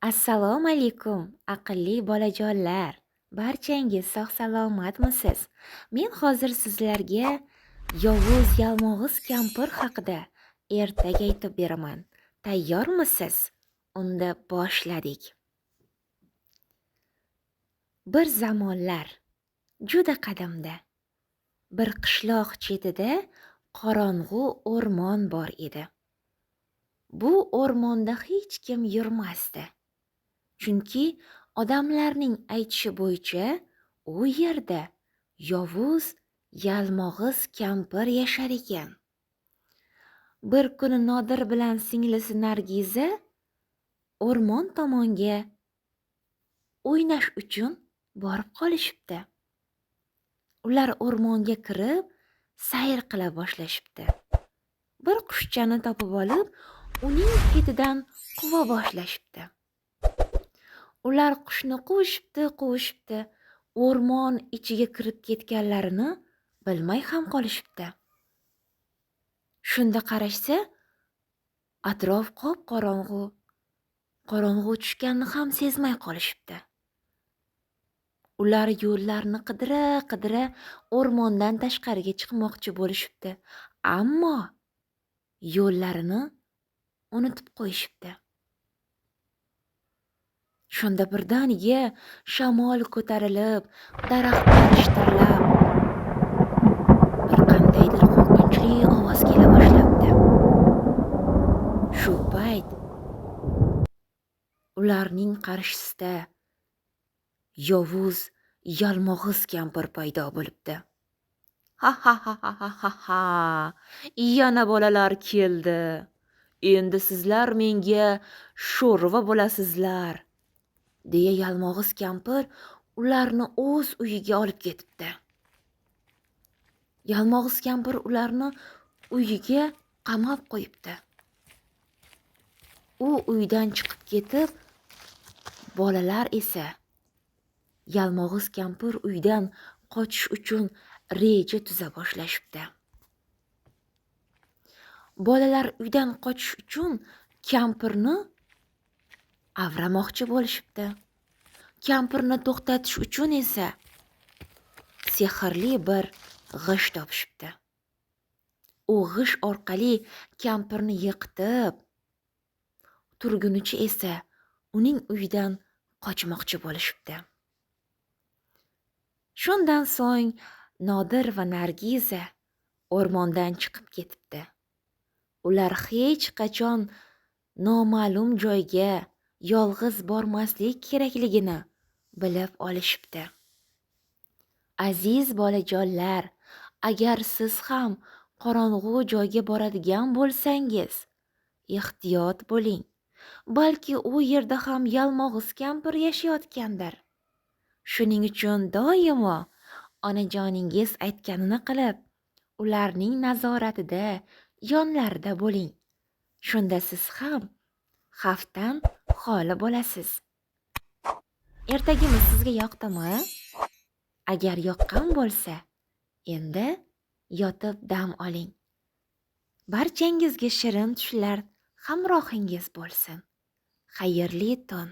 Assalomu alaykum, aqlli bolajonlar. Barchangiz sog'-salomatmisiz? Men hozir sizlarga yovuz yalmog'iz kampir haqida ertak aytib beraman. Tayyormisiz? Unda boshladik. Bir zamonlar, juda qadimda, bir qishloq chetida qorong'u o'rmon bor edi. Bu o'rmonda hech kim yurmasdi. Chunki odamlarning aytishi bo'yicha u yerda yovuz yalmog'iz kampir yashar ekan. Bir kuni Nodir bilan singlisi Nargiza o'rmon tomonga o'ynash uchun borib qolishibdi. Ular o'rmonga kirib, sayr qila boshlashibdi. Bir qushchani topib olib, uning ketidan quva boshlashibdi. Ular qushni quvishibdi, quvishibdi, o'rmon ichiga kirib ketganlarini bilmay ham qolishibdi. Shunda qarashsa, atrof qop-qorong'u. Qorong'u tushganini ham sezmay qolishibdi. Ular yo'llarni qidira-qidira o'rmondan tashqariga chiqmoqchi bo'lishibdi, ammo yo'llarini unutib qo'yishibdi. Shunda birdaniga shamol ko'tarilib, daraxtlar shitirlab, bir qandaydir qo'rqinchli ovoz kela boshlabdi. Shu payt ularning qarshisida yovuz yalmog'iz kampir paydo bo'libdi. Ha ha ha ha ha ha ha! Yana bolalar keldi. Endi sizlar menga sho'rva bo'lasizlar, deya yalmog'iz kampir ularni o'z uyiga olib ketibdi. Yalmog'iz kampir ularni uyiga qamab qo'yibdi. U uydan chiqib ketib, bolalar esa yalmog'iz kampir uydan qochish uchun reja tuza boshlashibdi. Bolalar uydan qochish uchun kampirni avramoqchi bo'lishibdi. Kampirni to'xtatish uchun esa sehrli bir g'isht topishibdi. U g'isht orqali kampirni yiqitib, turgunicha esa uning uyidan qochmoqchi bo'lishibdi. Shundan so'ng Nodir va Nargiza o'rmondan chiqib ketibdi. Ular hech qachon noma'lum joyga yolg'iz bormaslik kerakligini bilib olishibdi. Aziz bolajonlar, agar siz ham qorong'u joyga boradigan bo'lsangiz, ehtiyot bo'ling. Balki u yerda ham yalmog'iz kampir yashayotgandir. Shuning uchun doimo onajoningiz aytganini qilib, ularning nazoratida, yonlarida bo'ling. Shunda siz ham xavfdan xoli bo'lasiz. Ertagimiz sizga yoqdimi? Agar yoqqan bo'lsa, endi yotib dam oling. Barchangizga shirin tushlar hamrohingiz bo'lsin. Xayrli tun.